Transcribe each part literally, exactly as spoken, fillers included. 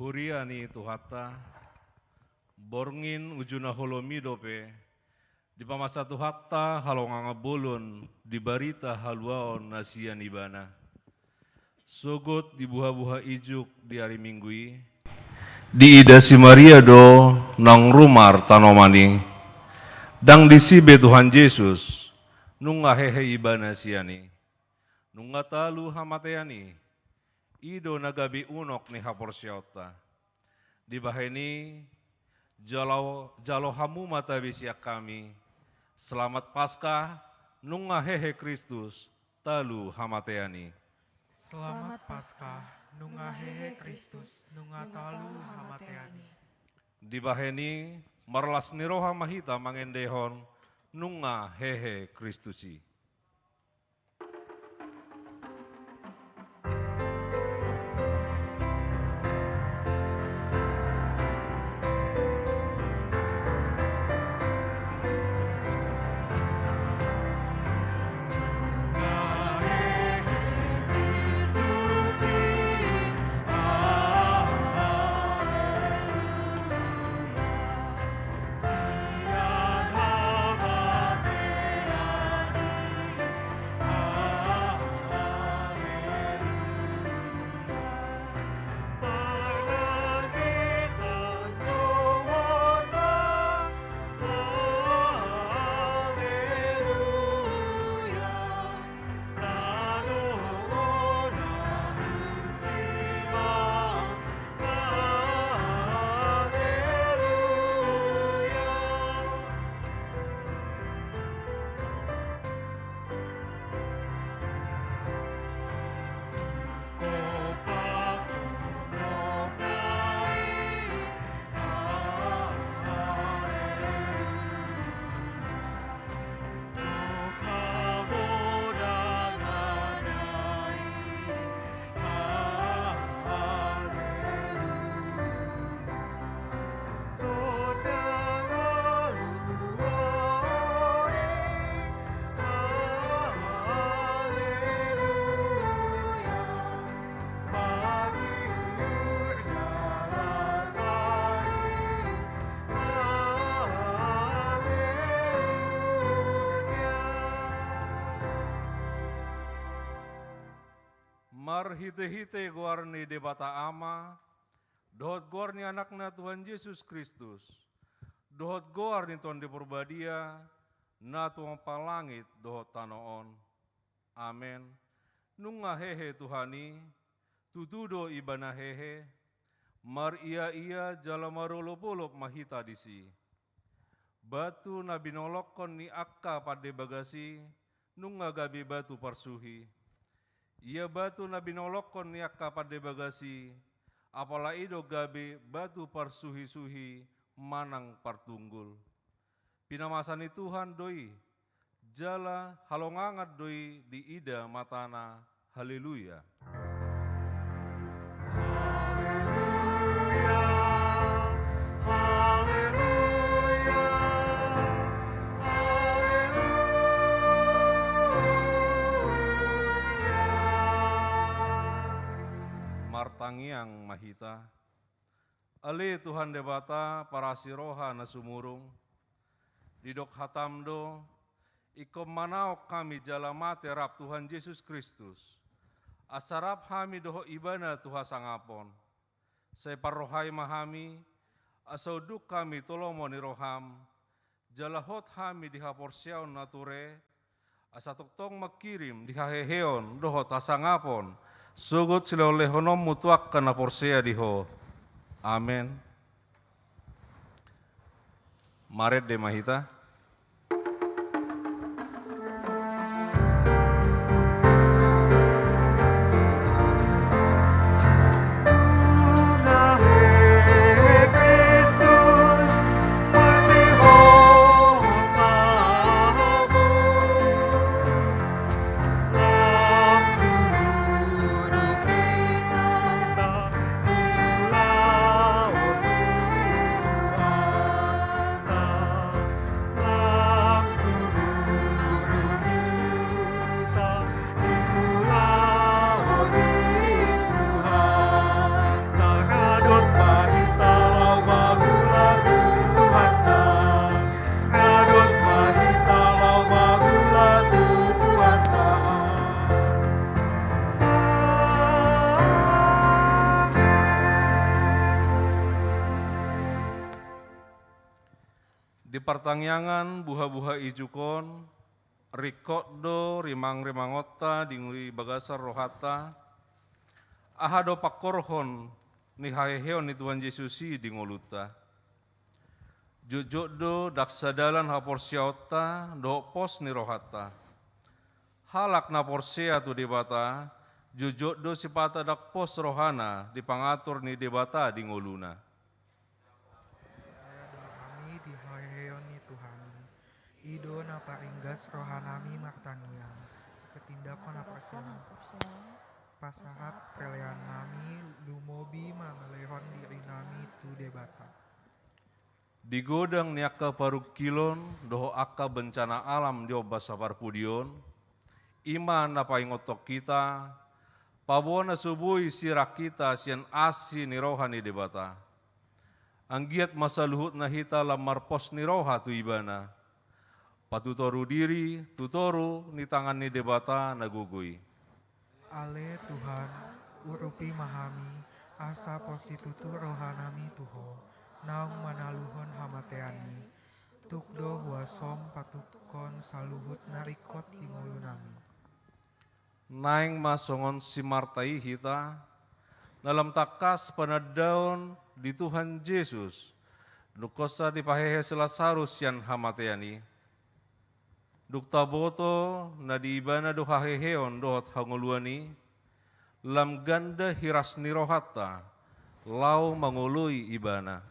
Huria ni Tuhanta, borngin uju na holom i dope, dipamasa Tuhanta halongangan bolon di barita haluaon na sian Ibana. Sogot di buha-buha ijuk di ari Minggu i, diida si Maria do naung rumar tanoman i. Ndang disi be Tuhan Jesus, nunga hehe Ibana sian i. Nunga talu hamatean i, i do na gabe unok ni haporseaonta. Dibahen i, jalo, jalo hamu ma tabe sian hami, Selamat Paskah, nunga hehe Kristus, talu hamatean i. Selamat Paskah, nunga hehe Kristus, nunga talu hamatean i. Dibahen i, marlas ni roha ma hita mangendehon, nunga hehe Kristus i. Marhite-hite goar ni Debata Ama, dohot goar ni Anakna Tuhan Jesus Kristus, dohot goar ni Tondi Parbadia, na tumompa langit dohot tano on. Amen. Nunga hehe Tuhan i, tutu do Ibana hehe, maria-ia jala marolop-olop ma hita disi. Batu na binolongkon ni angka pande bagas i, nunga gabe batu parsuhi. Ia batu na binolongkon ni angka pande bagas i, apala i do gabe batu parsuhi-suhi manang partunggul. Pinamasa ni Tuhan do i, jala halongangan do i diida matana. Haleluya. Haleluya, haleluya, haleluya. Martangiang ma hita. Ale Tuhan Debata, parasi roha na sumurung, didok hataM do, ingkon manaon hami jala mate rap Tuhan Jesus Kristus, asa rap hami dohot Ibana tu hasangapon. Sai parrohai ma hami, asa unduk hami tu lomo ni rohaM, jala hot hami di haporseaon na ture, asa tongtong mangkirim di haheheon dohot hasangapon, sogot silehon-lehononMu tu angka na porsea di Ho. Amen. Marende ma hita. Di partangiangan buha-buha ijuk on, ringkot do rimang-rimangonta di bagasan rohanta, aha do pangkorhon ni haheheon ni Tuhan Jesus i di ngolunta. Jotjot do ndang sadalan haporseaonta dohot pos ni rohanta. Halak na porsea tu Debata, jotjot do sipata ndang pos rohana di pangatur ni Debata di ngoluna. Porsea do hami di haheheon ni Tuhan i. I do na paringgas rohanami martangiang. Ketindakon haporseaon. Pasahat peleannami lumobi mamelehon dirinami tu Debata. Di godang ni angka parungkilon dohot angka bencana alam di ombas saparpudi on, i ma na paingothon hita, paboa na so boi sirang hita sian asi ni roha ni Debata. Anggiat ma saluhutna hita lam marpos ni roha tu Ibana. Patutoru diri tu toru ni tangan ni Debata na gogo i. Ale Tuhan, urupi ma hami, asa pos situtu rohanami tu Ho, naung manaluhon hamatean i. Tuk do huasom patutukkon saluhut na ringkot di ngolunami. Naeng ma songon si Marta i hita, na lam tangkas panandaon di Tuhan Jesus, dungkonsa dipahehe si Lasarus sian hamatean i. Dung taboto na di Ibana do haheheon dohot hangoluan i, lam ganda hiras ni rohanta, laho mangoloi Ibana.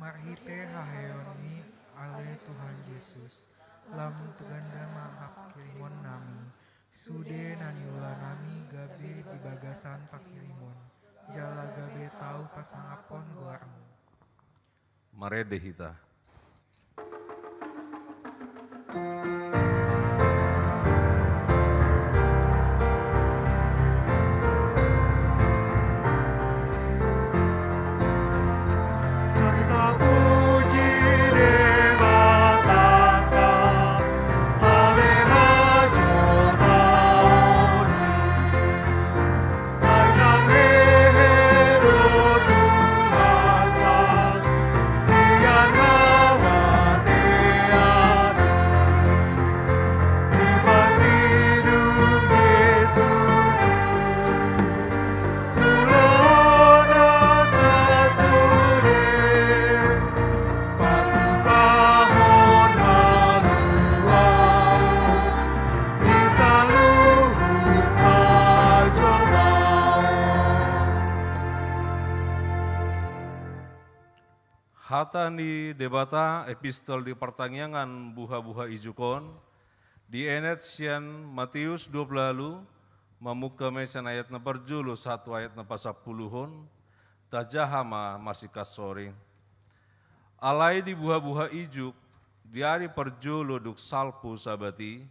Marhite haheheonmi, ale Tuhan Jesus, lam ganda ma panghirimonnami, sude na niulanami gabe di bagasan panghirimon, jala gabe tau pasangaphon goarmu. Marende hita. Hata ni Debata, epistol di partangiangan buha-buha ijuk on, dienet sian Mateus dua pulu ualu, mamungka ma i sian ayat na parjolo sahat tu ayat na pasampuluhon, tajaha ma masingkat sori. Alai di buha-buha ijuk, di ari parjolo dung salpu Sabat i,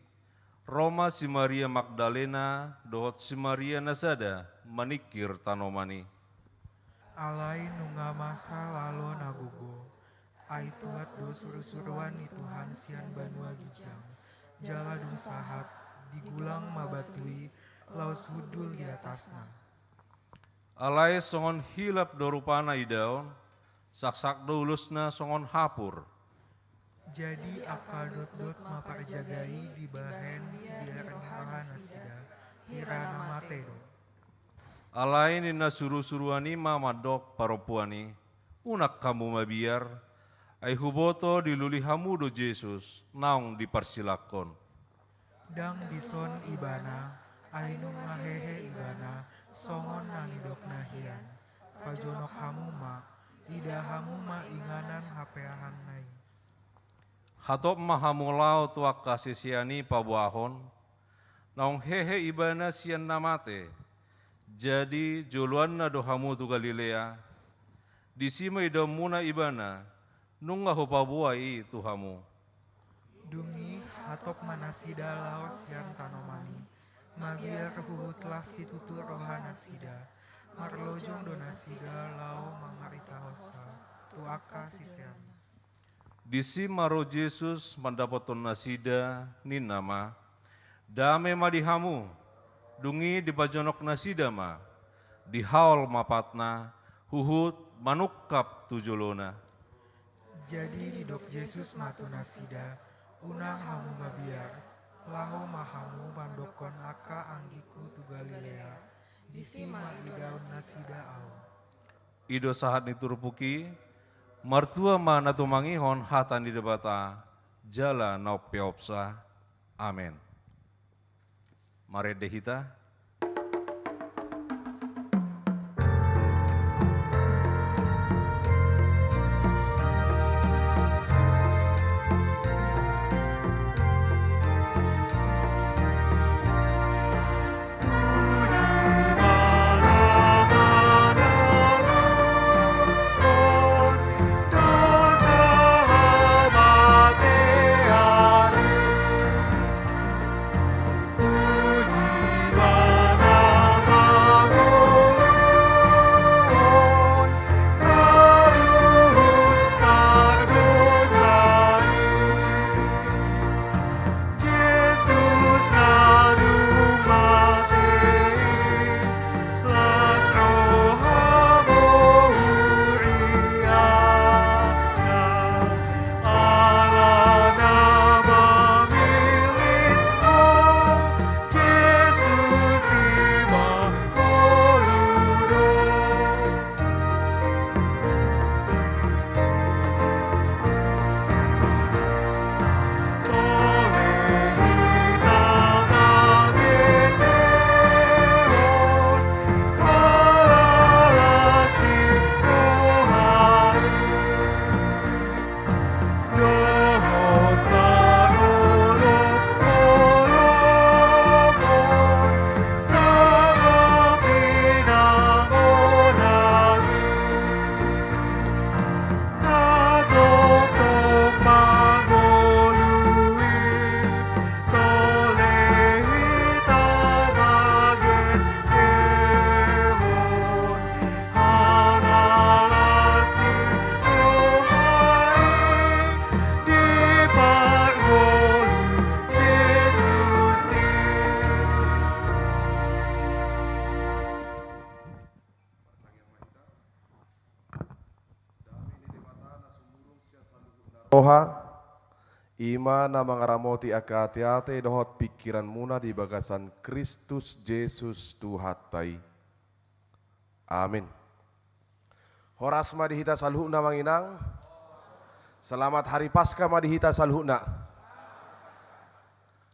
ro ma si Maria Magdalena dohot si Maria na sada maningkir tanoman i. Alai nunga masa lalo na gogo, ai tuat do surusuruan ni Tuhan sian banua ginjang, jala dung sahat, digulang ma batu i laos hundul di atasna. Alai songon hilap do rupana idaon, saksak do ulosna songon hapur. Jadi angka dotdot ma parjaga i dibahen biar roha nasida, hira na mate do. Alai ninna surusuruan i ma mandok parompuan i, unang hamu mabiar, ai huboto dilului hamu do Jesus naung diparsilangkon. Ndang dison Ibana, ai nunga hehe Ibana, songon na nidokna hian. Pajonok hamu ma, ida hamu ma inganan hapeahanna i. Hatop ma hamu laho tu angka sisean i paboahon, naung hehe Ibana sian na mate, jadi joloanna do hamu tu Galilea, disi ma idaonmuna Ibana, nunga hupaboa i tu hamu. Dung i hatop ma nasida laos sian tanoman i, mabiar huhut las situtu roha nasida, marlojong do nasida laho mangaritahonsa tu angka siseanna. Disi ma ro Jesus mandapothon nasida, ninna ma, dame ma di hamu. Dung i dipajonok nasida ma, dihaol ma patna, huhut manungkap tu jolona. Jadi didok Jesus ma tu nasida, "Unang hamu mabiar, laho ma hamu mandokkon angka anggingku tu Galilea, disi ma idaon nasida ahu." I do sahat ni turpuk i. Martua ma na tumangihon hata ni Debata, jala na umpeopsa. Amen. Marende hita. Roha, i ma na mangaramoti angka ateate dohot pingkiranmuna di bagasan Kristus Jesus Tuhanta i. Amin. Horas ma di hita saluhutna, Amang Inang. Selamat Hari Paskah ma di hita saluhutna.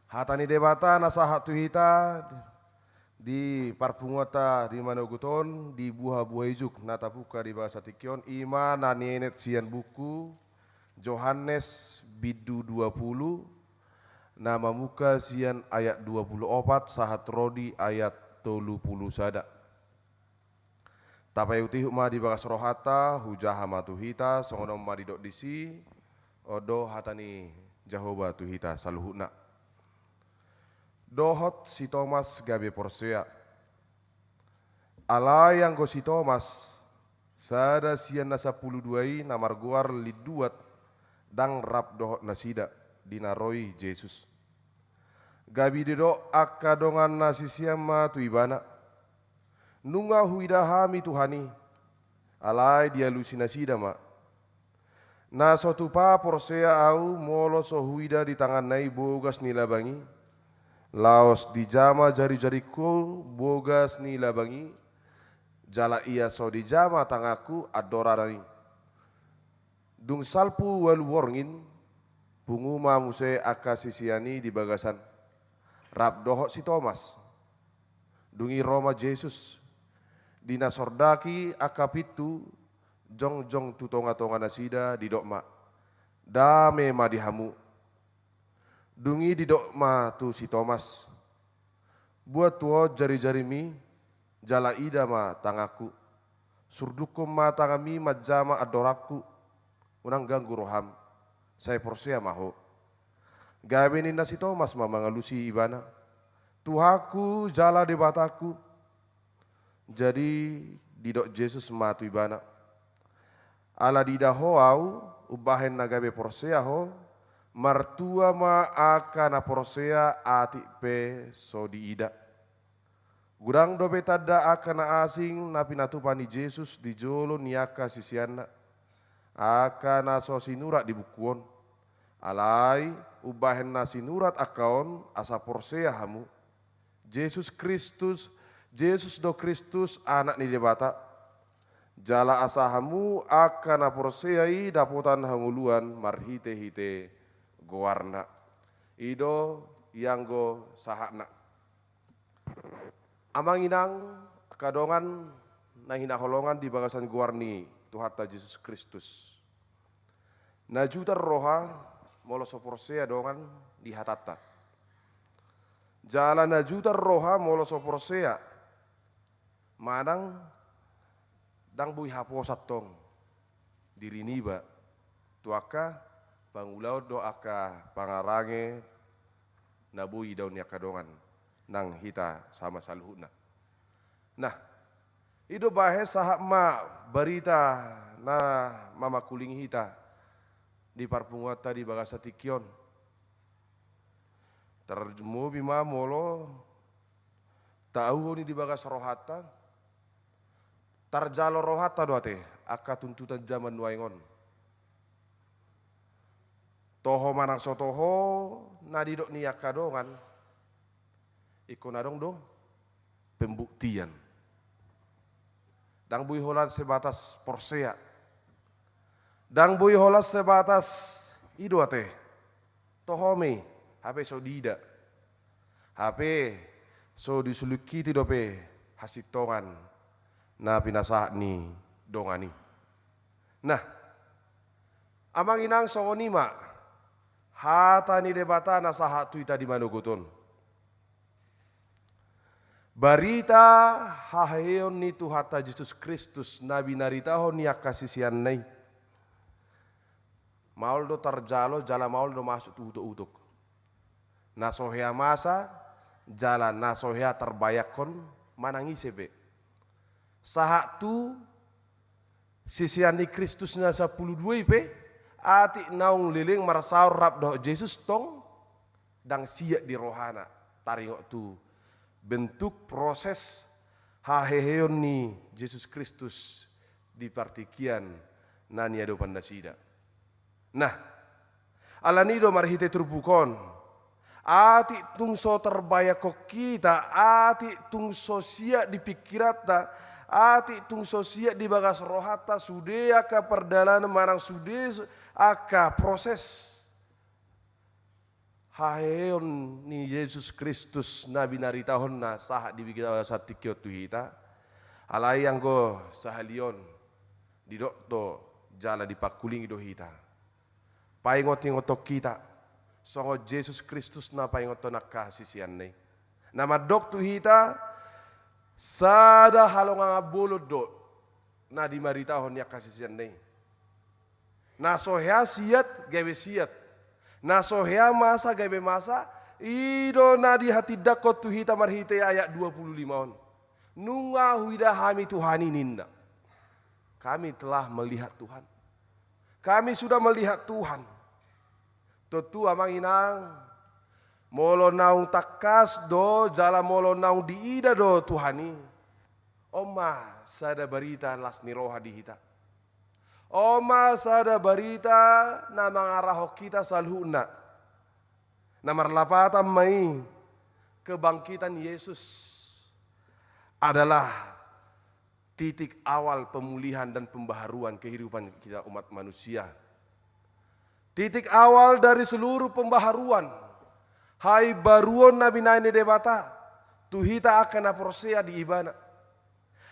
Hata ni Debata na sahat tu hita di parpunguanta di manogot on, di buhabuha ijuk na tapungka di bagasan tingki on, i ma na nienet sian buku Johannes bindu dua pulu, na mamungka sian ayat dua pulu opat sahat ro di ayat tolu pulu sada. Tapaihutihut ma di bagas rohanta, hujaha ma tu hita, songon on ma didok disi. On do hata ni Jahowa tu hita saluhutna. Dohot si Tomas gabe porsea. Alai anggo si Tomas, sada sian na sampulu dua i, na margoar Linduat, ndang rap dohot nasida di na ro i Jesus. Gabe didok angka dongan na sisean ma tu Ibana, "Nunga huida hami Tuhan i." Alai dialusi nasida ma, "Na so tupa porsea ahu molo so huida di tanganna i bogas ni labang i, laos dijama jarijaringku bogas ni labang i, jala ia so dijama tanganku andorana i." Dung salpu ualu borngin, pungu ma muse angka sisean i di bagasan, rap dohot si Tomas. Dung i ro ma Jesus, di na sordak i angka pintu, jongjong tu tongatonga nasida, didok ma, "Dame ma di hamu." Dung i didok ma tu si Tomas, "Buat tu on jarijarimi, jala ida ma tanganku. Surdukkon ma tanganmi manjama andorangku. Unang ganggu roham, sai porsea ma ho." Gabe ninna si Tomas ma mangalusi Ibana, "Tuhanku jala Debatangku." Jadi didok Jesus ma tu ibana, "Ala diida ho ahu, umbahen na gabe porsea ho, martua ma angka na porsea atik pe so diida." Godang dope tanda angka na asing na pinatupa ni Jesus di jolo ni angka siseanna. angka na so sinurat di buku on. Alai umbahen na sinurat angka on asa porsea hamu. Jesus Kristus, Jesus do Kristus, Anak ni Debata. Jala asa hamu angka na porsea i dapotan hangoluan marhite-hite goarna. I do ianggo sahatna. Amang inang, angka dongan na hinaholongan di bagasan goar ni Tuhanta Jesus Kristus. Na jutar roha molo so porsea dongan di hatanta. Jala na jutar roha molo so porsea manang ndang boi haposan tong diri niba tu angka pangulaon dohot angka pangarange na boi idaon ni angka dongan nang hita sama saluhutna. Nah, i do bahen sahat ma barita na mamangkulingi hita di parpunguanta di bagasan tingki on. Tarlumobi ma molo tauhon i di bagas rohanta, tarjalo rohanta do ate angka tuntutan jaman nuaeng on. Toho manang so toho na didok ni angka dongan, ingkon adong do pembuktian. Ndang boi holan sebatas porsea. Ndang boi holan sebatas i do ate. Toho ma i, hape so diida. Hape so disulingkiti dope hasintongan na pinasahat ni dongan i. Nah, amang inang, songon i ma hata ni Debata na sahat tu hita di manogot on. Barita haheheon ni Tuhanta Jesus Kristus na binaritahon ni angka siseanna i. Maol do tarjalo jala maol do masuk tu utok-utok. Na so hea masa jala na so hea tarbayangkon manang ise pe. Sahat tu sisean ni Kristus na sampulu dua i pe, atik naung leleng marsaor rap dohot Jesus tong ndang siat di rohana taringot tu bentuk proses haheheon ni Jesus Kristus di partingkian na niadopan nasida. Nah, alani i do marhite turpuk on, atik tung so tarbayangkon hita, atik tung so siat di pingkiranta, atik tung so siat di bagas rohanta sude angka pardalanan manang sude angka proses haheheon ni Jesus Kristus na binaritahonna sahat di bagasan tingki on tu hita. Alai anggo sahali on didok do jala dipangkulingi do hita. Paingot-ingothon hita songon Jesus Kristus na paingothon angka siseanna i. Na mandok tu hita, sada halongangan bolon do na dibaritahon ni angka siseanna i. Na so hea siat gabe siat. Na so hea masa gabe masa. I do na dihatindangkon tu hita marhite ayat dua pulu lima on. Nunga huida hami Tuhan i ninna. Kami telah melihat Tuhan. Kami sudah melihat Tuhan. Tontu amang inang, molo naung tangkas do jala molo naung diida do Tuhan i, on ma sada barita las ni roha di hita. On ma sada barita na mangarahon hita saluhutna. Na marlapatan ma i, kebangkitan Yesus adalah titik awal pemulihan dan pembaharuan kehidupan kita umat manusia. Titik awal dari seluruh pembaharuan, haimbaruon na binahen ni Debata tu hita angka na porsea di Ibana.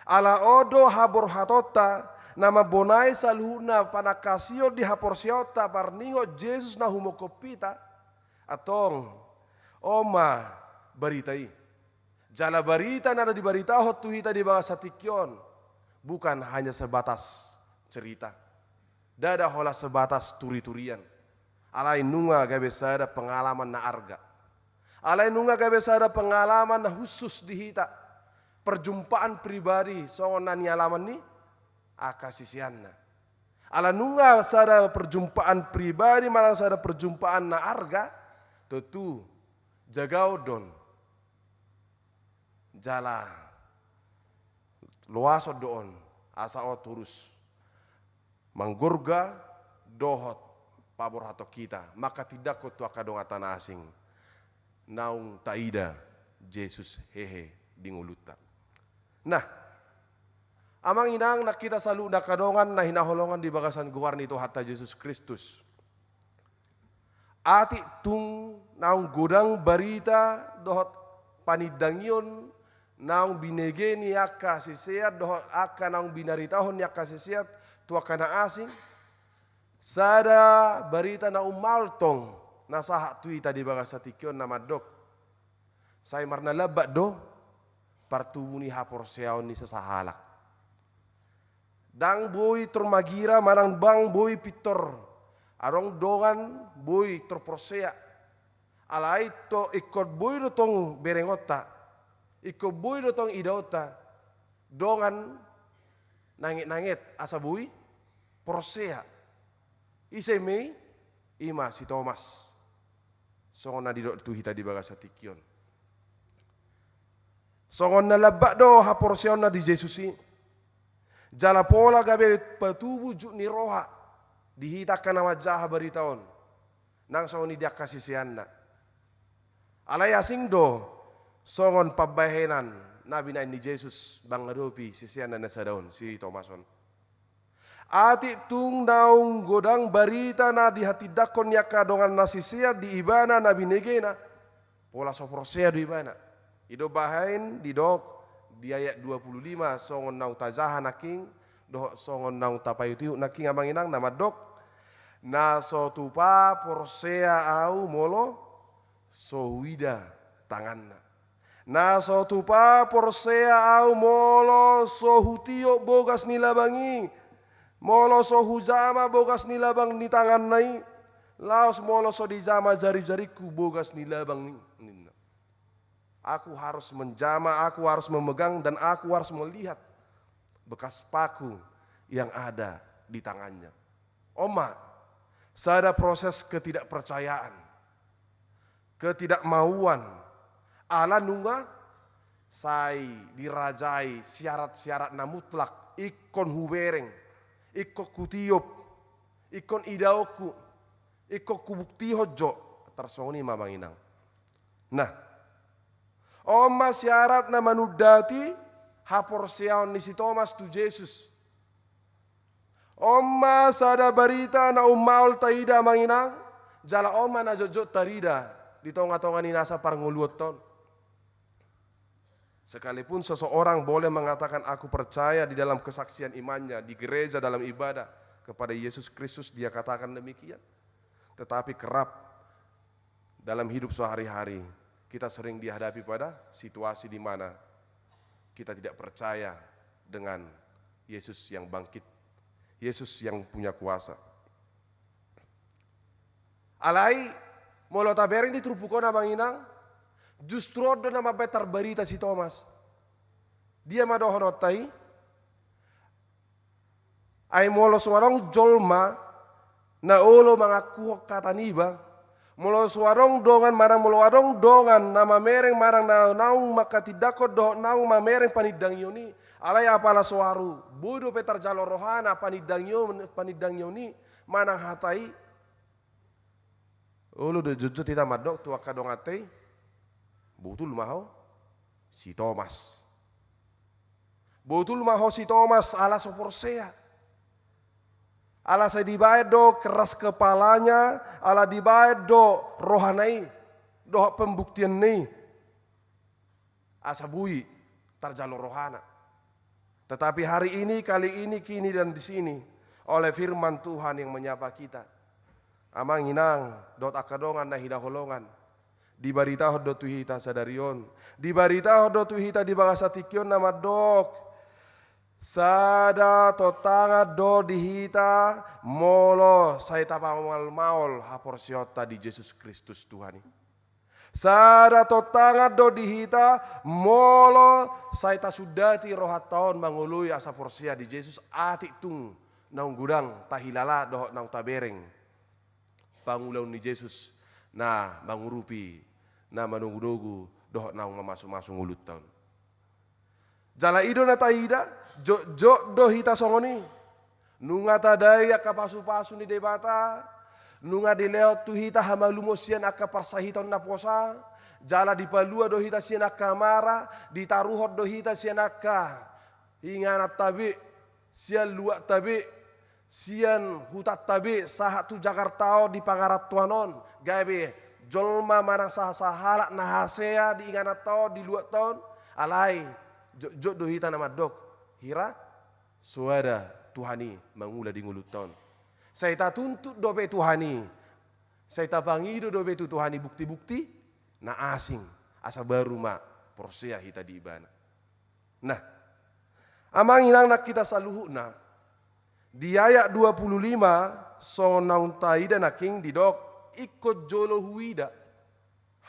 Ala on do haborhatonta na mambonai saluhutna panangkasion di haporseaonta marningot Jesus na humongkop hita. Antong, on ma barita i. Jala barita na dibaritahon tu hita di bagasan tingki on bukan hanya sebatas cerita. Ndada holan sebatas turi-turian. Alai nunga gabe sada pengalaman na arga. Alai nunga gabe sada pengalaman na khusus di hita. Perjumpaan pribadi songon na nialaman ni angka siseanna. Ala nunga sada perjumpaan pribadi manang sada perjumpaan na arga, tontu jagaon do on. Jala loason do on, asa on torus manggorga dohot paborhathon hita, manghatindanghon tu angka donganta na asing, naung taida Jesus hehe di ngolunta. Nah, amang inang nang hita saluhutna angka dongan na hinaholongan di bagasan goar ni Tuhanta Jesus Kristus. Atik tung naung godang barita dohot panindangion naung binege ni angka sisean dohot angka naung binaritahon ni angka sisean tu angka na asing, sada barita na ummaol tong na sahat tu hita di bagasan tingki on na mandok: Sai marnalambat do partubu ni haporseaon ni sasahalak. Ndang boi tor magira manang ndang boi pintor adong dongan boi tor porsea. Alai to ingkon boi do tong berengonta, ingkon boi do tong idaonta dongan nanget-nanget asa boi porsea. Ise ma i? I ma si Tomas. Songon na didok tu hita di bagasan tingki on. Songon na lambat do haporseaonna di Jesus i. Jala pola gabe patubu jut ni roha di hita angka na manjaha barita on, nang songon i di angka siseanna. Alai asing do songon pambahenan na binahen ni Jesus mangadopi siseanna na sada on, si Tomas on. Atik tung naung godang barita na dihatindanghon ni angka dongan na sisean di ibana na binegena, pola so porsea do ibana. I do bahen didok di ayat dua puluh lima, songon naung tajaha nangkin dohot songon naung tapaihut-ihut nangkin, amang inang, na mandok: Na so tupa porsea ahu molo so huida tanganna. Na so tupa porsea ahu molo so hutiop bogas ni labang i, molo so hujama bogas ni labang ni tanganna i, laos molo so dijama jari-jaringku bogas ni labang i, ninna. Aku harus menjama, aku harus memegang, dan aku harus melihat bekas paku yang ada di tangannya. On ma sada proses ketidakpercayaan, ketidakmauan, ala nunga sai dirajai syarat-syarat na mutlak: ingkon hubereng, ingkon hutiop, ingkon idaonku, ingkon hubuktihon jo. Tarsongon i ma, amang inang. Nah, on ma syarat na manundati haporseaon ni si Tomas tu Jesus. On ma sada barita na ummaol taida, amang inang, jala on ma na jotjot tarida di tonga-tonga ni nasa parngoluonta on. Sekalipun seseorang boleh mengatakan, "Aku percaya," di dalam kesaksian imannya, di gereja, dalam ibadah kepada Yesus Kristus, dia katakan demikian. Tetapi kerap dalam hidup sehari-hari, kita sering dihadapi pada situasi di mana kita tidak percaya dengan Yesus yang bangkit, Yesus yang punya kuasa. Alai, molo tabereng di turpuk on, amang inang, justru on do na mambahen tarbarita si Tomas. Dia ma dohononta i? Ai molo so adong jolma na olo mangakuhon hata niba, molo so adong dongan manang molo adong dongan na mamereng manang na naung manghatindanghon dohot naung mamereng panindangion i, alai apala so aru boi dope tarjalo rohana panindangion, panindangion i manang hata i, olo do jotjot hita mandok tu angka donganta i: Botul ma ho si Tomas. Botul ma ho si Tomas, ala so porsea. Ala sai dibahen do keras kepalanya, ala dibahen do rohana i dohot pembuktianna i asa boi tarjalo rohana. Tetapi hari ini, kali ini, kini dan di sini, oleh firman Tuhan yang menyapa kita, amang inang dohot angka dongan na hinaholongan, dibaritahon do tu hita sadari on, dibaritahon do tu hita di bagasan tingki on na mandok: Sada tontangan do di hita molo sai tapamaol-maol haporseaonta di Jesus Kristus Tuhan i. Sada tontangan do di hita molo sai tasundati rohanta on mangoloi asa porsea di Jesus, atik tung naung godang tahilala dohot naung tabereng pangulaon ni Jesus na mangurupi, na manogunogu dohot naung mamasumasu ngolunta on. Jala i do na taida, jotjot do hita songon i. Nunga tadai angka pasupasu ni Debata, nunga dilehon tu hita hamalumon sian angka parsahiton na posa, jala dipalua do hita sian angka mara, ditaruhon do hita sian angka ingananta be, sian luatta be, sian hutanta be, sahat tu Jakarta on di pangarantoan on, gabe jolma manang saha-sahalak na hasea di ingananta on, di luatta on, alai jotjot do hita na mandok, hira, soada Tuhan i mangula di ngolunta on. Sai tatuntut dope Tuhan i, sai tapangido dope tu Tuhan i bukti-bukti na asing, asa baru ma porsea hita di Ibana. Nah, amang inang nang hita saluhutna, di ayat dua puluh lima, songon naung taida nangkin didok, ingkon jolo huida,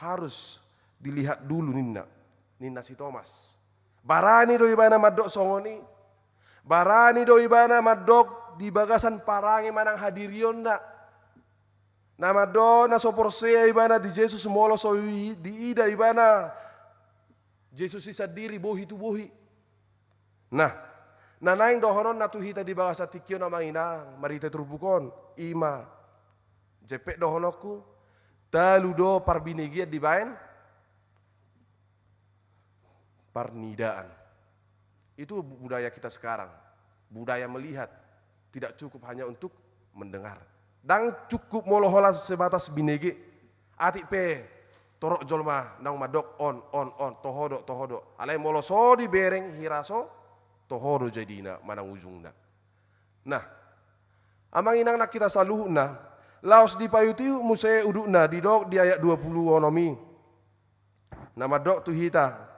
harus dilihat dulu ninna, ninna si Tomas. Barani do ibana mandok songon i. Barani do ibana mandok di bagasan parange manang hadirionna. Na mandok na so porsea ibana di Jesus molo so i-, diida ibana Jesus i sandiri bohi tu bohi. Nah, na naeng dohononna tu hita di bagasan tingki on amang inang, marhite turpuk on, i ma, jempek dohononku, talu do parbinegean dibaen parnidaan. Itu bu-, budaya kita sekarang. Budaya melihat, tidak cukup hanya untuk mendengar. Ndang cukup molo holan sebatas binege. Atik pe torop jolma naung mandok on, on, on, toho do, toho do. Alai molo so dibereng hira so, toho do jadina manang ujungna. Nah, amang inang nang hita saluhutna, laos dipaihut-ihut muse udutna didok di ayat dua puluh onom i. Na mandok tu hita,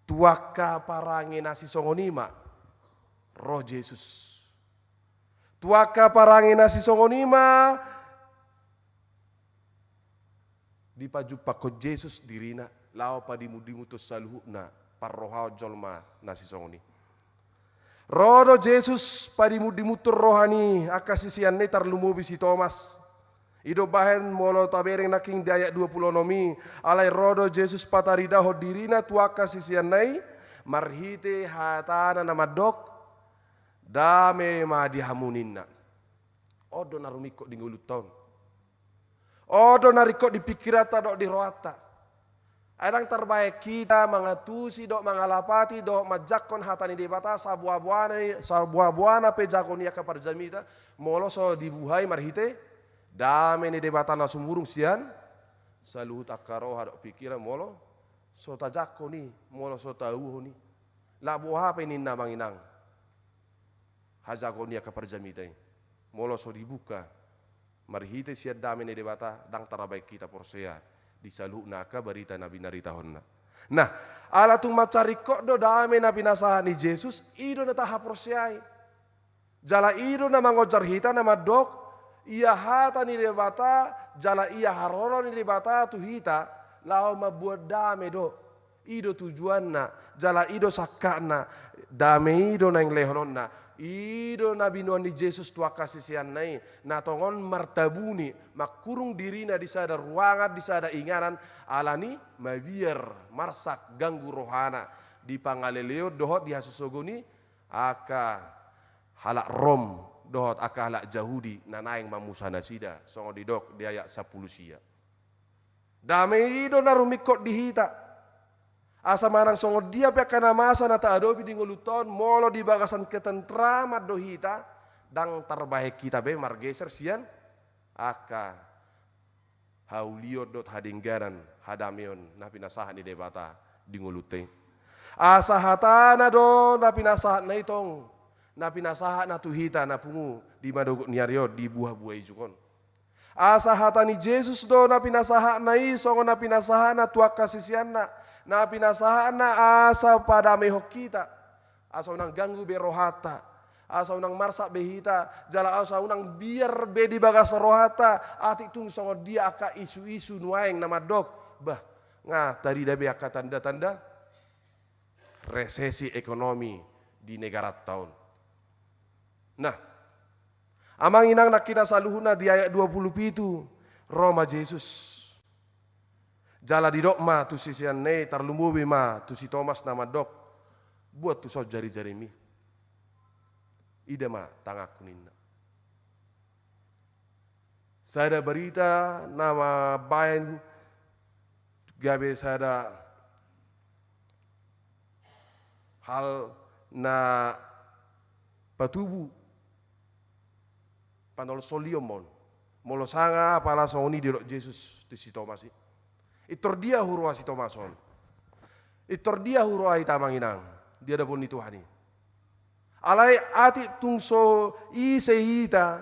tu angka parange na sisongon i ma ro Jesus. Tu angka parange na sisongon i ma dipajumpakkon Jesus dirina, laho padimundimunhon saluhutna parrohaon jolma na sisongon i. Ro do Jesus padimundimunhon roha ni angka siseanna i tarlumobi si Tomas. I do umbahen molo tabereng nangkin di ayat dua puluh onom i, alai ro do Jesus pataridahon dirina tu angka siseanna i, marhite hatana na mandok, dame ma di hamu ninna. On do na rumingkot di ngolunta on. On do na ringkot di pingkiranta dohot di rohanta. Ai ndang tarbahen hita mangantusi dohot mangalapati dohot manjangkon hata ni Debata saboaboana, saboaboana pe jago ni angka parjamita, molo so dibuhai marhite dame ni Debata na sumurung sian saluhut angka roha dohot pingkiran molo so tajangkon i, molo so tauhon i. Laho boha pe ninna amang inang hajagoon ni angka parjamita i. Molo so dibuka marhite sian dame ni Debata, ndang tarbahen hita porsea di saluhutna angka barita na binaritahonna. Nah, ala tung mansai ringkot do dame na pinasahat ni Jesus, i do na tahaporseai. Jala i do na mangonjar hita na mandok, ia hata ni Debata, jala ia haroro ni Debata tu hita, laho mambuat dame do. I do tujuanna, jala i do sangkapna, dame i do naeng lehononna, i do na binoan ni Jesus tu angka siseanna i, na tongon martabuni, mangkurung dirina di sada ruangan, di sada inganan, alani mabiar, marsak, ganggu rohana, di pangaleleon dohot di hasosogon ni angka halak Rom, dohot angka halak Jahudi, na naeng mamusa nasida, songon didok di ayat sampulu sia. Dame i do na rumingkot di hita. Asa manang songon dia pe angka na masa na taadopi di ngolunta on, molo di bagasan ketentraman do hita, ndang tarbahen hita be margeser sian angka haulion dohot hadengganan, hadameon na pinasahat ni Debata di ngolunta i. Asa hatana do na pinasahatna i tong, na pinasahatna tu hita na pungu di manogot ni ari on, di buhabuha ijuk on. Asa hata ni Jesus do na pinasahatna i songon na pinasahatna tu angka siseanna, na pinasahatna asa padamehon hita, asa unang ganggu be rohanta, asa unang marsak be hita, jala asa unang biar be di bagas rohanta atik tung songon dia angka isu-isu nuaeng na mandok, bah, nga tarida be angka tanda-tanda resesi ekonomi di negaranta on. Nah, amang inang nang hita saluhutna, di ayat dua puluh pitu, ro ma Jesus. Jala didok ma tu siseanna i, tarlumobi ma tu si Tomas na mandok, buat tuson jarijarimi. Ida ma tanganku ninna. Sada barita na mambaen gabe sada hal na patubu panolsolion ma on. Molo sanga apala songon i didok Jesus tu si Tomas i. Pintor dia huroha si Tomas on. Pintor dia huroha hita amang inang di adopan ni Tuhan i. Alai atik tung so ise hita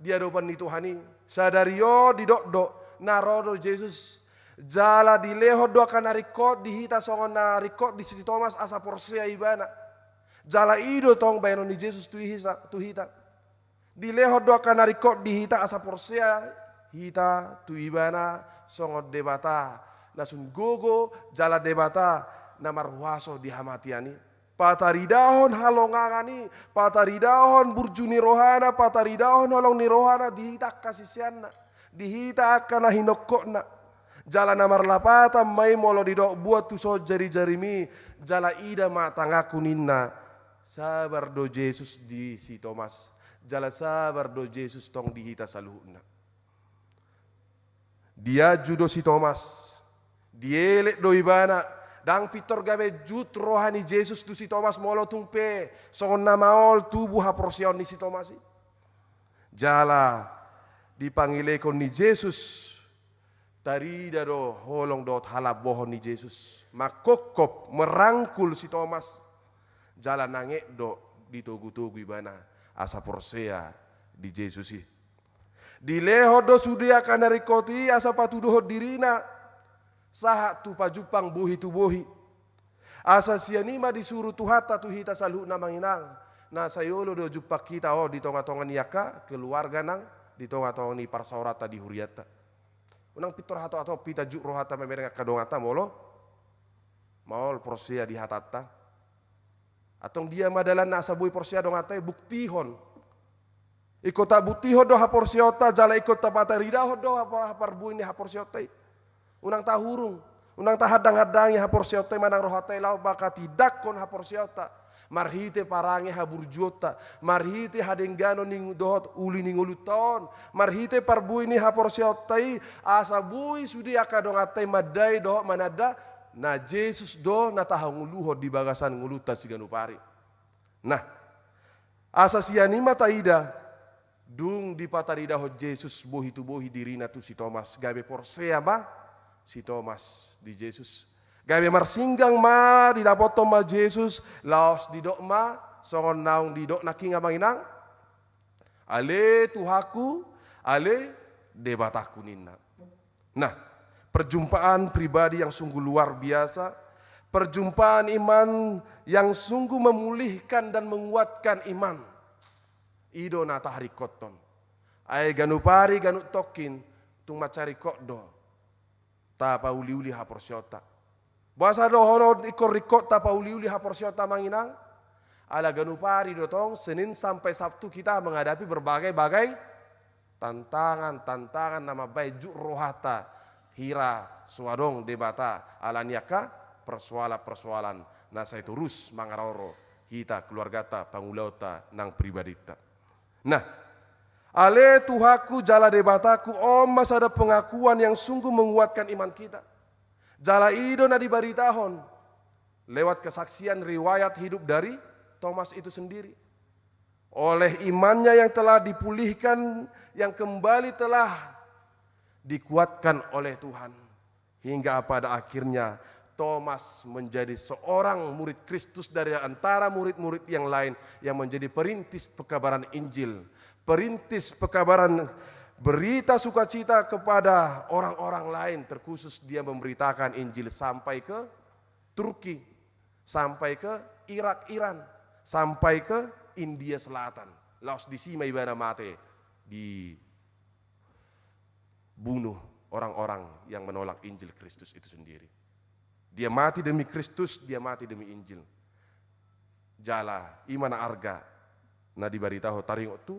di adopan ni Tuhan i, sadari on didok do na ro do Jesus. Jala dilehon do angka na ringkot di hita songon na ringkot di si Tomas asa porsea ibana. Jala i do tong baenon ni Jesus tu hisa-, tu hita. Dilehon do angka na ringkot di hita asa porsea hita tu ibana songon Debata na sun gogo jala Debata na marhuaso di hamatean i. Pataridahon halongangan i, pataridahon burju ni rohana, pataridahon holong ni rohana di hita angka siseanna, di hita angka na hinongkotna. Jala na marlapatan ma i molo didok buat tu son jarijarimi, jala ida ma tanganku ninna. Sabar do Jesus di si Tomas, jala sabar do Jesus tong di hita saluhutna. Dianju do si Tomas, dielek do ibana, ndang pintor gabe jut roha ni Jesus tu si Tomas molo tung pe songon na maol tubu haporseaon ni si Tomas i. Jala dipangelekon ni Jesus, tarida do holong dohot halambohon ni Jesus, mangkophop, merangkul si Tomas. Jala nanget do ditogutogu ibana asa porsea di Jesus i. Dilehon do sude angka na ringkot i asa patuduhon dirina sahat tu pajumpang bohi tu bohi. Asa sian i ma disuru Tuhanta tu hita saluhutna amang inang, na sai olo do jumpang hita on di tongatonga ni angka keluarga nang di tongatonga ni parsaoranta di hurianta. Unang pintor hatop-hatop hita jut rohanta mamereng angka donganta molo maol porsea di hatanta. Antong dia ma dalanna asa boi porsea donganta i? Buktihon. Ingkon tabuktihon do haporseaonta jala ingkon tapataridahon do hapa-, haparbue ni haporseaonta i. Unang tahurung, unang tahandanghandangi haporseaonta i manang rohanta i laho mangkatindangkon haporseaonta marhite parange haburjuonta, marhite hadengganon ni dohot uli ni ngolunta on, marhite parbue ni haporseaonta i, asa boi sude angka donganta i mandai dohot mananda na Jesus do na tahangoluhon di bagasan ngolunta siganup ari. Nah, asa sian i ma taida, dung dipataridahon Jesus bohi tu bohi dirina tu si Tomas, gabe porsea ma si Tomas di Jesus. Gabe marsinggang ma, didapothon ma Jesus, laos didok ma songon naung didok nangkin amang inang. Ale Tuhanku, ale Debatangku ninna. Nah, perjumpaan pribadi yang sungguh luar biasa, perjumpaan iman yang sungguh memulihkan dan menguatkan iman. I do na taharingkothon. Ai ganup ari ganup tongkin tung mansai ringkot do tapauliuli haporseaonta. Boasa dohonon ingkon ringkot tapauliuli haporseaonta amang inang? Ala ganup ari do tong, Senin sampai Sabtu, kita menghadapi berbagai-bagai tantangan-tantangan na mambaen jut rohanta hira so adong Debata ala ni angka persoalan-persoalan na sai torus mangaroro hita, keluarganta, pangulaonta nang pribadinta. Nah, ale Tuhanku jala Debatangku, on ma sada pengakuan yang sungguh menguatkan iman kita. Jala i do na dibaritahon lewat kesaksian riwayat hidup dari Tomas itu sendiri. Oleh imannya yang telah dipulihkan, yang kembali telah dikuatkan oleh Tuhan. Hingga pada akhirnya Tomas menjadi seorang murid Kristus dari antara murid-murid yang lain yang menjadi perintis pekabaran Injil, perintis pekabaran berita sukacita kepada orang-orang lain, terkhusus dia memberitakan Injil sampai ke Turki, sampai ke Irak, Iran, sampai ke India Selatan. Laos disi ma ibana mate di bunuh orang-orang yang menolak Injil Kristus itu sendiri. Dia mati demi Kristus, dia mati demi Injil. Jala i ma na arga na dibaritahon, taringot tu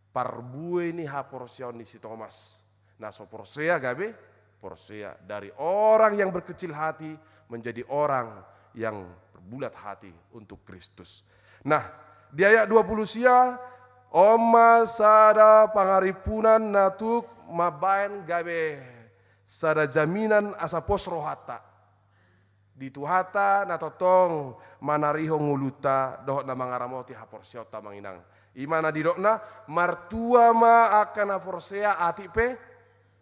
parbue ni haporseaon ni si Tomas. Na so porsea gabe porsea, dari orang yang berkecil hati menjadi orang yang berbulat hati untuk Kristus. Nah, Di ayat dua pulu sia, on ma sada pangarimpunan na tuk mambaen gabe sada jaminan asa pos rohanta di Tuhanta na tongtong manarihon ngolunta dohot na mangaramoti haporseaonta, amang inang. I ma na nidokna, martua ma angka na porsea atik pe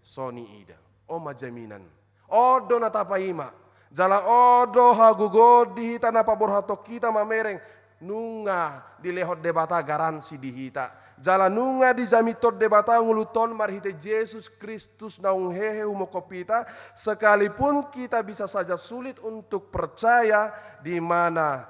so niida. On ma jaminan. On do na tapaima. Jala on do hagogoon di hita na paborhathon hita mamereng, nunga dilehon Debata garansi di hita. Jala nunga dijaminhon Debata ngolunta on marhite Jesus Kristus naung hehe humongkop hita, sekalipun kita bisa saja sulit untuk percaya di mana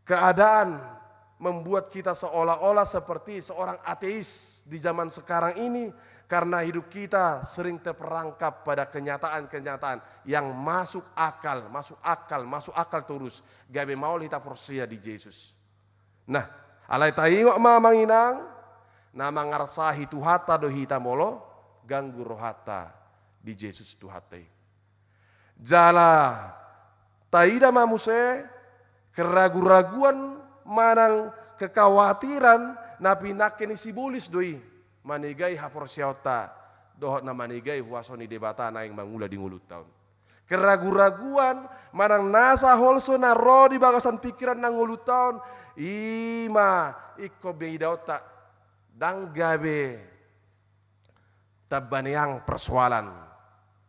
keadaan membuat kita seolah-olah seperti seorang ateis di zaman sekarang ini, karena hidup kita sering terperangkap pada kenyataan-kenyataan yang masuk akal, masuk akal, masuk akal torus, gabe maol hita porsea di Jesus. Nah, alai taingot ma, amang inang, na mangarsahi Tuhanta do hita molo ganggu rohanta di Jesus Tuhanta i. Jala taida ma muse, keragu-raguan manang kekhawatiran na pinangke ni si Bolis do i manegai haporseaonta dohot na manegai huaso ni Debata naeng mangula di ngolunta on. Keragu-raguan manang nasa holso na ro di bagasan pikiran na ngolunta on, i ma ingkon be idaonta. Ndang gabe tamba neang persoalan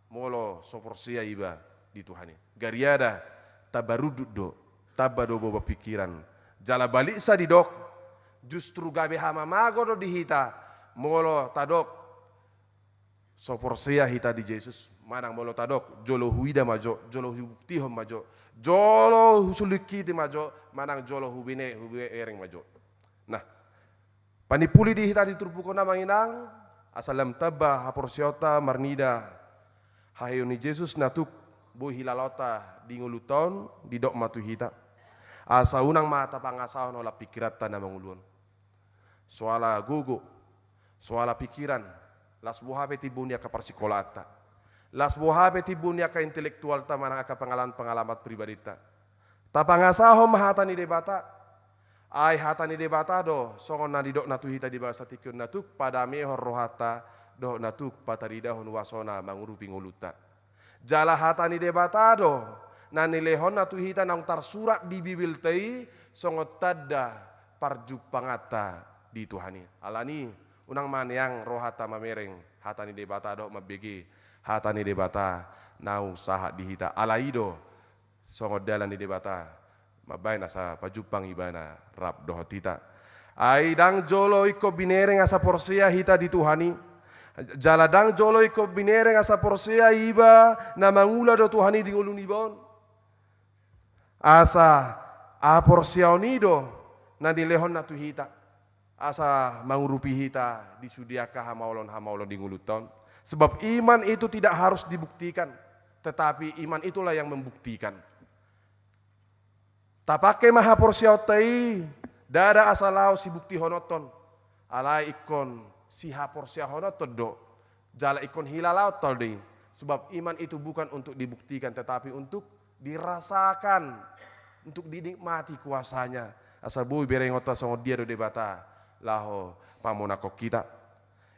molo so porsea iba di Tuhan i. Gariada tamba rundut do, tamba do boban pikiran. Jala baliksa didok, justru gabe hamamago do di hita molo tadok so porsea hita di Jesus, manang molo tadok jolo huida ma jo, jolo hubuktihon ma jo, jolo husulingkiti ma jo, manang jolo hubine, hubereng ma jo. Nah, panimpuli di hita di turpuk on, amang inang, asa lam tamba haporseaonta marnida haheheon ni Jesus na tuk boi hilalaonta di ngolunta on, didok ma tu hita. Asa unang ma tapangasahon holan pikiranta na mangolu on. Soala gogo, soala pikiran, las boha pe timbo ni angka parsikolaanta, las boha pe timbo ni angka intelektualta manang angka pengalaman-pengalaman pribadinta. Tapangasahon ma hata ni Debata. Ai hata ni Debata do, songon na nidokna tu hita di bagasan tingki on, na tuk padamehon rohanta dohot na tuk pataridahon huasona mangurupi ngolunta. Jala hata ni Debata do na nilehonna tu hita naung tarsurat di Bibelta i songon tanda parjumpanganta di Tuhan i. Alani, unang ma neang rohanta mamereng hata ni Debata dohot mambege hata ni Debata naung sahat di hita. Ala i do songon dalan ni Debata mambaen asa pajumpang Ibana rap dohot hita. Ai ndang jolo ingkon binereng asa porsea hita di Tuhan i. Jala ndang jolo ingkon binereng asa porsea iba na mangula do Tuhan i di ngolu niba on. Asa haporseaon i do na nilehonna tu hita asa mangurupi hita di sude angka hamaolon-hamaolon di ngolunta on. Sebab iman itu tidak harus dibuktikan, tetapi iman itulah yang membuktikan. Tapangke ma haporseaonta i, ndada asa laho sibuktihononhon, alai ingkon sihaporseahononhon do, jala ingkon hilalaonta do i. Sebab iman itu bukan untuk dibuktikan, tetapi untuk dirasakan, untuk dinikmati kuasanya. Asa boi berengonta songon dia do Debata laho pamonangkon hita.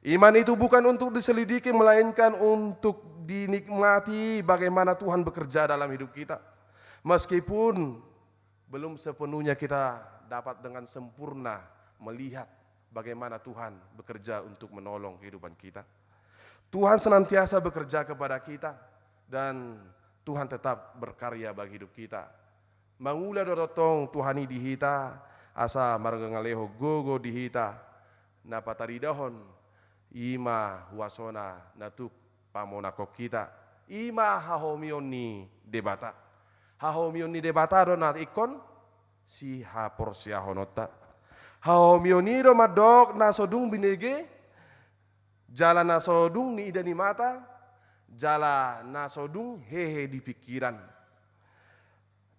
Iman itu bukan untuk diselidiki, melainkan untuk dinikmati bagaimana Tuhan bekerja dalam hidup kita. Meskipun belum sepenuhnya kita dapat dengan sempurna melihat bagaimana Tuhan bekerja untuk menolong kehidupan kita. Tuhan senantiasa bekerja kepada kita dan Tuhan tetap berkarya bagi hidup kita. Mangula do tongtong Tuhan i di hita, asa marngalehon gogo di hita, na pataridahon i ma huasona na tuk pamonangkon hita, i ma hahomion ni Debata. Hahomion ni Debata do na ingkon sihaporseahononta. Hahomion i do mandok na so dung binege, jala na so dung niida ni mata, jala na so dung hehe di pikiran.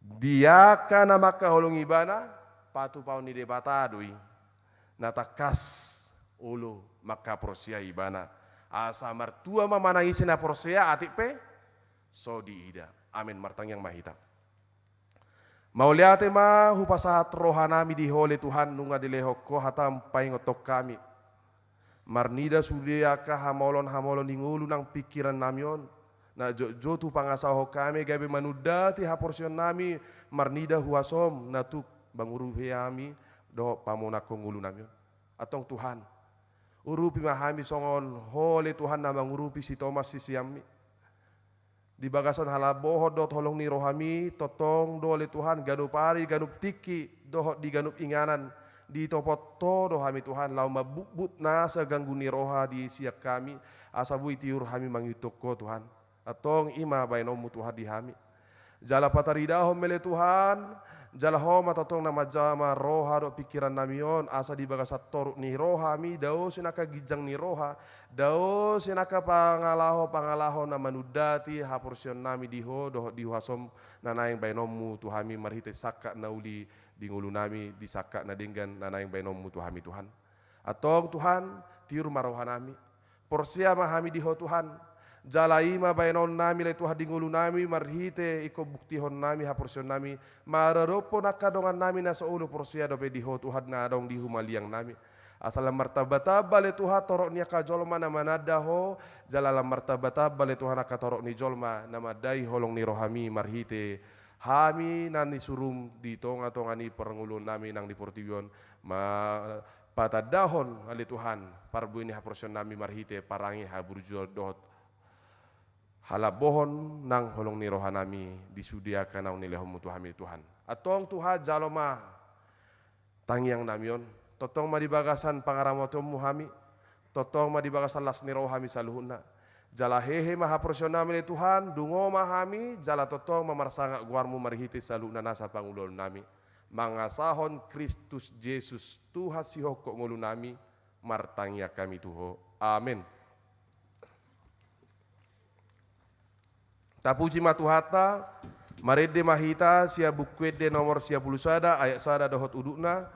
Di angka na mangkaholongi Ibana, patupaon ni Debata do i. Na tangkas olo mangkaporseai Ibana. Asa martua ma manang ise na porsea atik pe so diida. Amen. Martangiang ma hita. Mauliate ma hupasahat rohanami di Ho ale Tuhan, nunga dilehon Ho hataM paingothon hami. Marnida sude angka hamaolon-hamaolon di ngolu nang pingkirannami on, na jotjot hupangasahon hami gabe manundati haporseaonnami marnida huasoM na tuk mangurupi hami dohot pamonanghon ngolunami on. Antong Tuhan, urupi ma hami songon Ho ale Tuhan na mangurupi si Tomas siseanMi. Di bagasan halambohon dohot holong ni rohaMi, tongtong do ale Tuhan, ganup ari, ganup tingki, dohot di ganup inganan, ditopot Ho do hami Tuhan, laho mambutbut nasa ganggu ni roha di sian hami, asa boi tiur hami mangihuthon Ho Tuhan. Antong i ma baenonMu Tuhan di hami. Jala pataridahon ma ale Tuhan, jala Ho ma tongtong na manjama roha dohot pingkirannami on, asa di bagasan toruk ni rohaMi, dao sian angka ginjang ni roha, dao sian angka pangalaho-pangalaho na manundati haporseaonnami di Ho, dohot di huasoM na naeng baenonMu tu hami marhite sangkap na uli di ngolunami, di sangkap na denggan na naeng baenonMu tu hami Tuhan. Antong Tuhan, tiur ma rohanami. Porsea ma hami di Ho Tuhan. Jala i ma baenonnami ale Tuhan di ngolunami marhite ingkon buktihonnami haporseaonnami maradophon angka dongannami na so olo porsea dope di Ho Tuhan na adong di humaliangnami. Asa lam martambatamba ale Tuhan torop ni angka jolma na mananda Ho, jala lam martambatamba ale Tuhan angka torop ni jolma na mandai holong ni rohaMi marhite hami na nisuruM di tonga-tonga ni parngoluonnami nang di portibi on, ma patandahon ale Tuhan parbue ni haporseaonnami marhite parange haburjuon dohot halambohon nang holong ni rohanami di sude angka naung nilehonMu tu hami Tuhan. Antong Tuhan jalo ma tangiangnami on, tongtong ma di bagasan pangaramotionMu hami, tongtong ma di bagasan las ni roha hami saluhutna. Jala hehe ma haporseaonnami ale Tuhan, dungo ma hami, jala tongtong ma marsangap goarMu marhite saluhutna nasa pangulaonnami. Mangasahon Kristus Jesus, Tuhan sihophop ngolunami, martangiang hami tu Ho. Amen. Tapuji ma Tuhanta, marende ma hita sian Buku Ende nomor sia pulu sada, ayat sada dohot udutna.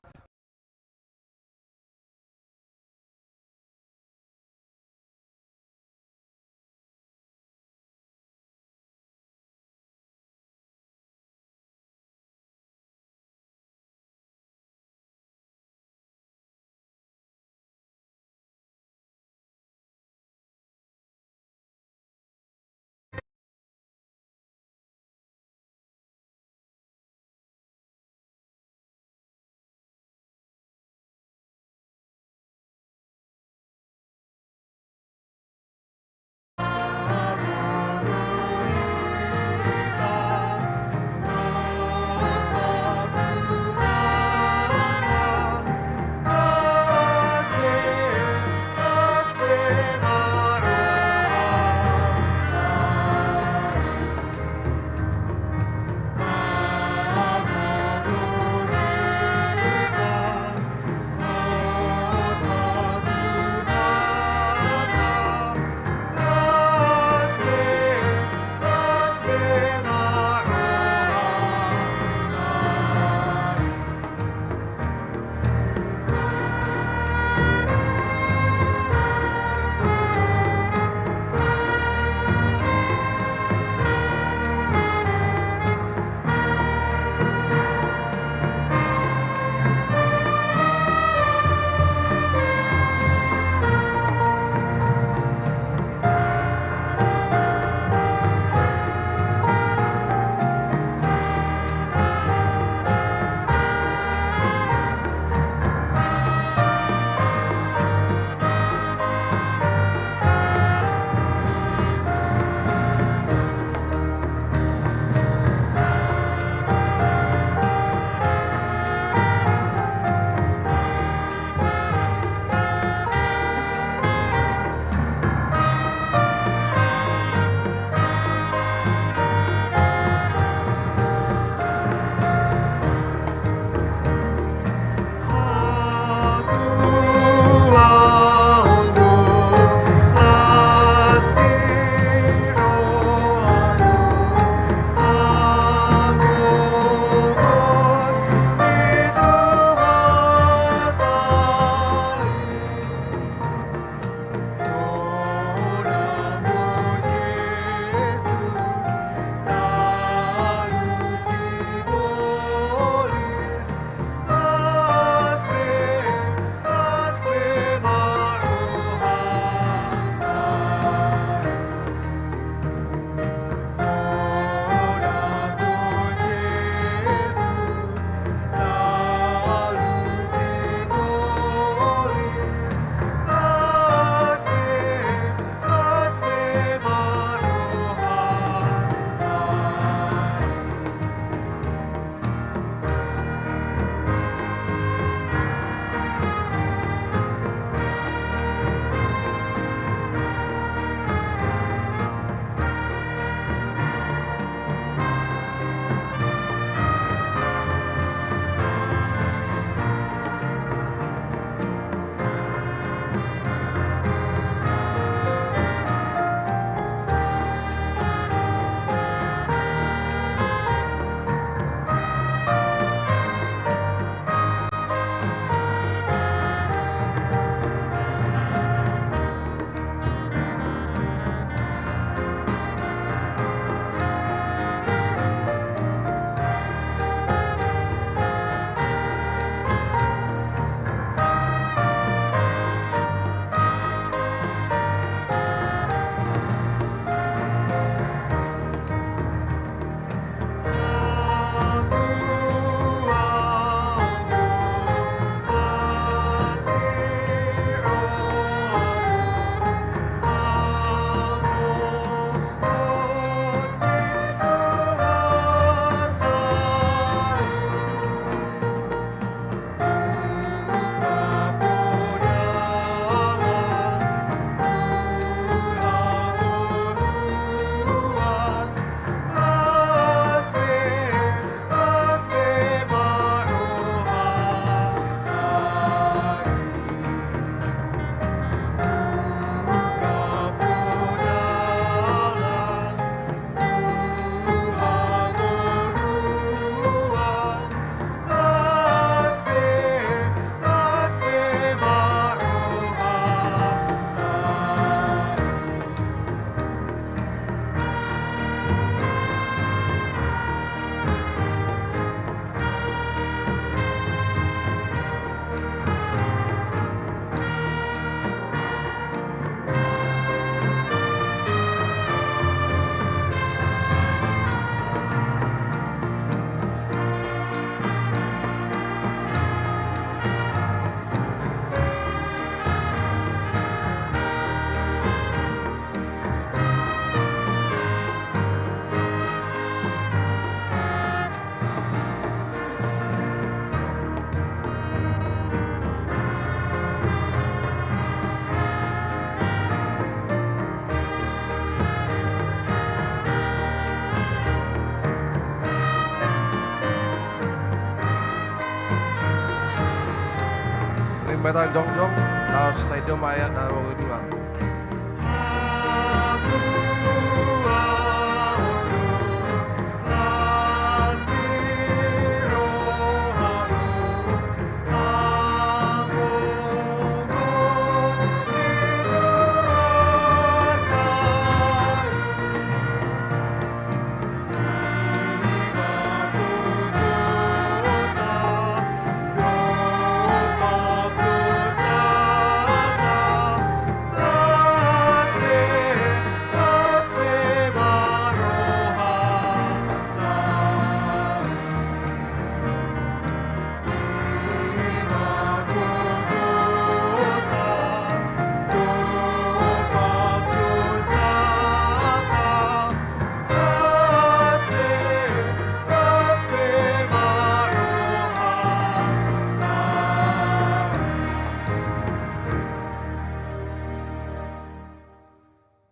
Beta jongjong, laos taida ma ayat na dua.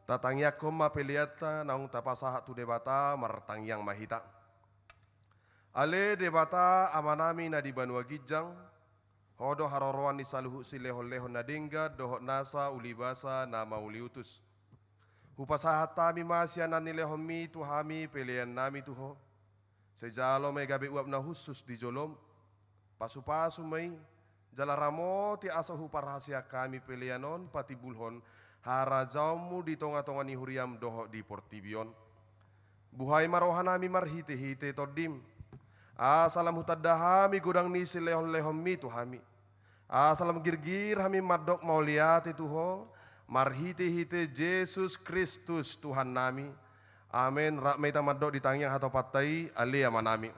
Tatangiangkon ma peleanta naung tapasahat tu Debata, martangiang ma hita. Ale Debata Amanami na di banua ginjang, Ho do haroroan ni saluhut silehonlehon na denggan dohot nasa ulibasa na mauliutus. Hupasahat hami ma sian na nilehonMi tu hami peleannami tu Ho. Sai jalo ma i gabe uap na hushus di jolom. Pasupasu ma i, jala ramoti asa huparhaseang hami pelean on patimbulhon harajaonMu di tongatonga ni huriaM dohot di portibi on. Buhai ma rohanami marhitehite TondiM, asa lam hutanda hami godang ni silehonlehonMi tu hami. Asa lam girgir hami mandok mauliate tu Ho, marhitehite Jesus Kristus Tuhannami. Amen. Rap ma hita mandok di tangiang hatopanta i, Ale Amanami.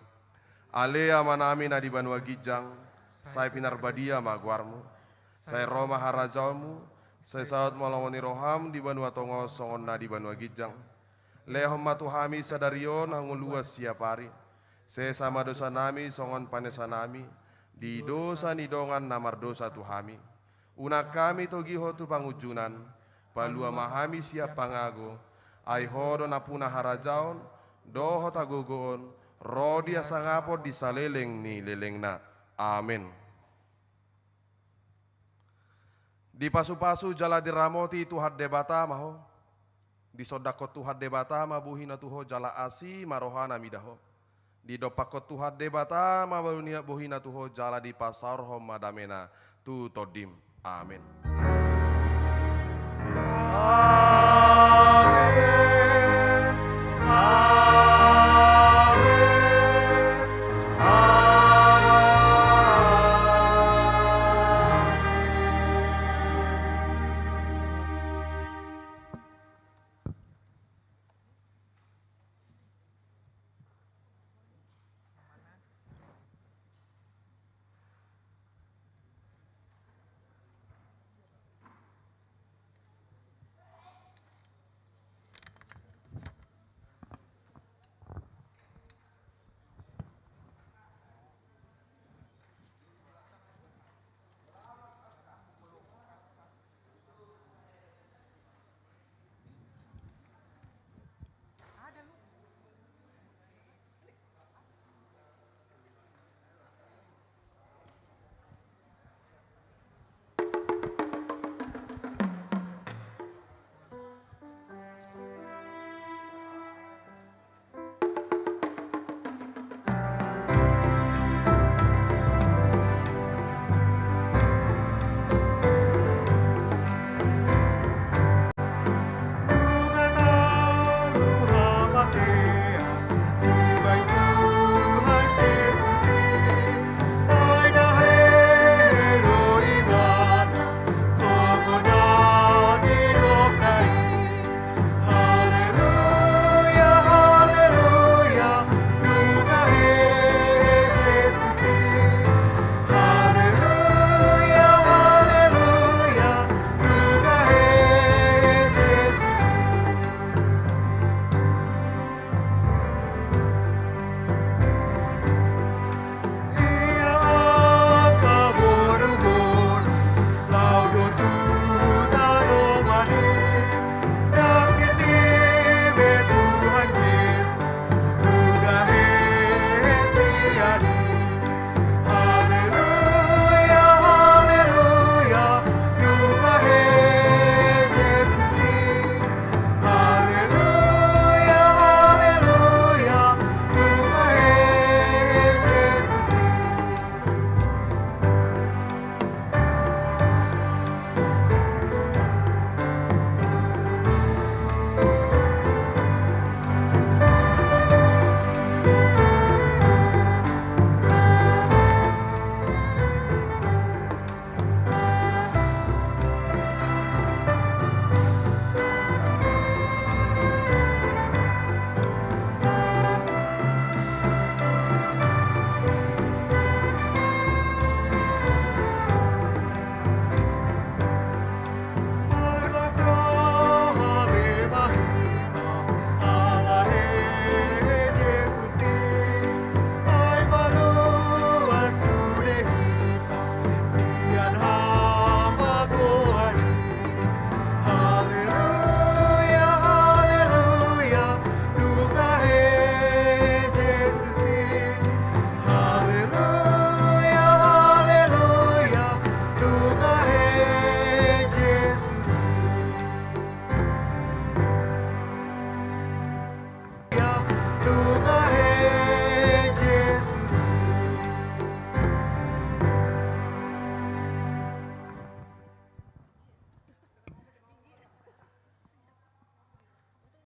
Ale Amanami na di banua ginjang, sai pinarbadia ma goarMu. Sai ro ma harajaonMu, sai saut ma lomo ni rohaM di banua tonga on songon na di banua ginjang. Lehon ma tu hami sadari on hangoluan siapari. Sesa ma dosanami songon panesanami di dosa ni dongan na mardosa tu hami. Unang hami togihon tu pangunjunan, palua ma hami sian pangago, ai Ho do nampuna harajaon, dohot hagogoon, ro di hasangapon di saleleng ni lelengna. Amen. Dipasupasu jala diramoti Tuhan Debata ma ho. Disondangkon Tuhan Debata ma bohiNa tu ho jala asi ma rohaNa mida ho. Didompakkon Tuhan Debata ma bohiNa, bohiNa tu ho jala dipasaorhon ma dameNa tu tondiM. Amen.